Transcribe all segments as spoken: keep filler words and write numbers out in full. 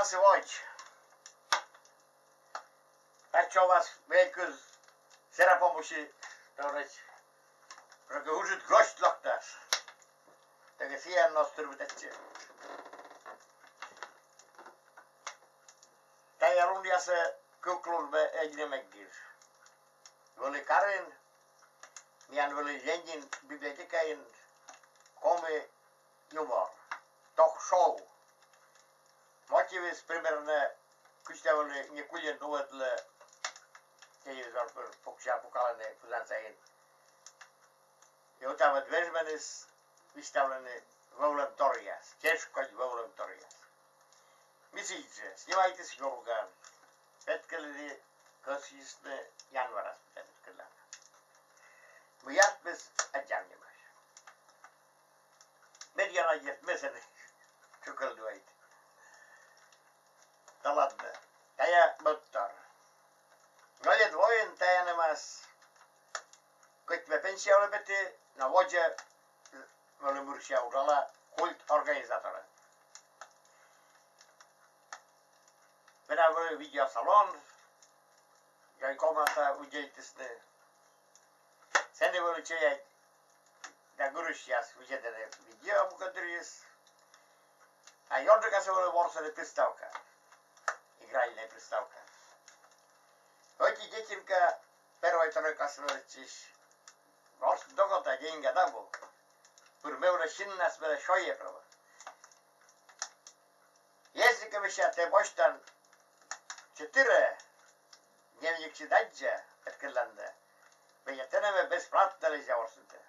Сы водз. Татчӧ вӧлі мыйкӧ серапом усьӧ, тӧрыт, рӧгӧ ыджыд гӧсьт локтас. Тайӧ сійӧн нош тырмытӧ татчӧ. Тайӧ лунъясӧ кык лун ме эг нин эг гиж. Вӧлі карын, миян вӧлі Ленин библиотекаын коми юмор, ток-шоу. Мотивыс примерно кыдз тайӧ вӧлі, Никулин нуӧдлӧ телевизор пыр, пукся, пукалӧны пызан сайын. И вот там вот вежмӧмыс висьтавлӧны вӧвлӧмторъяс, чӧжкодь вӧвлӧмторъяс. Ми сідз жӧ, снимайтіс «Юрган». Петкӧдлыны кӧсйисны январас, петкӧдлыны. Мый артмис, аддзам небӧж. Медъёна дерт, ме сэні чукӧртчи вайті. Да ладно. Тайӧ мӧдтор. Нёльӧд воын тайӧ нэмас, кӧть ме пенсия вылӧ петі, но водзӧ вӧлі мырсьӧ уджала культорганизаторӧн. Менам вӧлі видеосалон, ёнкомнас видзӧдісны. Сэні вӧлі челядь да гырысьяс видзӧдӧны видео мукӧддырйиыс. А ёнджыкасӧ вӧлі ворсӧны приставка. Игральная приставка. Ӧти детинка первой тройкасӧ вӧлі сэтчӧ. Ворсны докӧта, деньга абу. Пыр ме вылӧ синнас, ме вылӧ сёйӧ прямо. Если кӧ, мися, тэ босьтан четыре, дневниксӧ аддза, петкӧдлан да, мися, тэнӧ ме бесплатно лэдза ворсны тэ.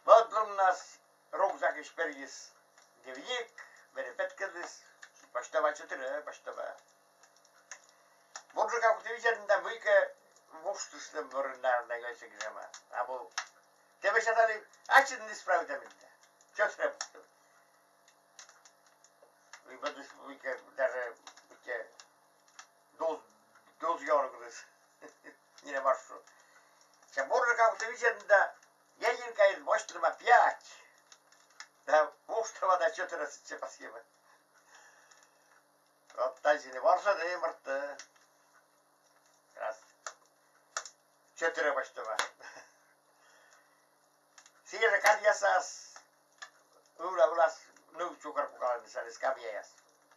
Мӧд луннас рюкзакысь перйис дневник, меным петкӧдліс, босьтӧма четыре, босьтӧма. Бурджыка кутім видзӧдны да, мыйкӧ вуштыштлӧм бӧрын, наверно, гӧсьт гижӧма. Абу, тэ, мися, тані ачыд исправитан да. Чё срем? Мый быдтіс мыйкӧ, даже быттьӧ доз, доз ёргыс. Нинӧм оз шу. Сэсся бурджыка кутім видзӧдны да, Ленинкаын босьтлӧма пять. Да вуштӧма да четыре сэтчӧ пасйӧма. Вот тадзи нин ворсӧны мортӧ. Раз. Четыре босьтӧма. Сійӧ жӧ кадъясас ывла вылас ныв чукӧр пукалӧны сэні скамьяяс.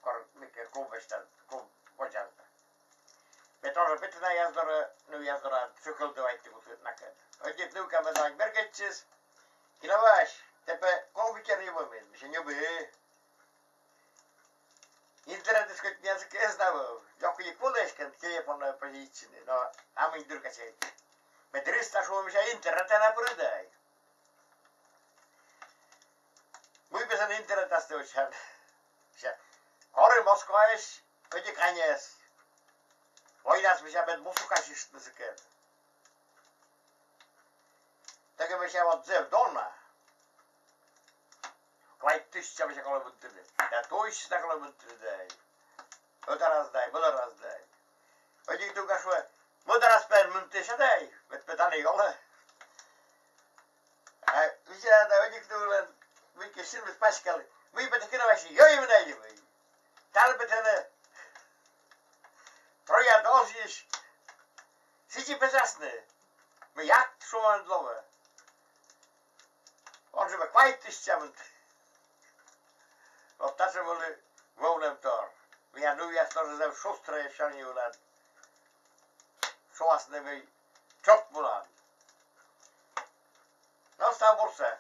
Кор мыйкӧ клуб босьтан, клуб водзас да. Ме тоже петі найӧ дорӧ, нывъяс дорӧ, чукӧртчӧ вайті кутшӧмкӧ. Ӧтик нывка меным бергӧдчис. Кина Вась, тэ пӧ компьютер ньӧбӧмыд? Мися, ньӧбі. Интернетыс кӧть миянсӧ эз на вӧв. Лёк и кулӧ эськӧ телефонӧ позьӧ йитчыны, но а мый дыр кӧ сійӧ. Ме дырйи да шуа, мися, интернетӧ на пырӧдай. Мый пӧ сэн интернетас тэ вӧчан? Мися, кори Москваысь ӧтик аньӧс. Войнас, мися, мед мусукасьыштны сыкӧд. Тадзи, мися, вот зэв дона. Квайт тысяча, мися, колӧ мынтыны. Да тысяча колӧ мынтыны дай. Ӧтарас дай, мӧдарас дай. Ӧтик нывка шуӧ, мӧдарас пӧ эн мынты, сэсся дай, мед пӧ тані олӧ. А, мися, да ӧтик нывлӧн мыйкӧ синмыс паськалі. Мый пӧ тэ, Кина Вась, йӧй менӧ али мый? Тан пӧ тэнӧ троя дозйысь сідзи пӧ сасны. Мый акт шуӧны лоӧ. Он жӧ пӧ квайт тысяча мынтӧ. Вот татшӧм вӧлі вӧвлӧмтор. Миян нывъяс тоже зэв шустрӧйӧсь сёрни вылад. Шуасны, мый чӧп мунан. Но став бурсӧ.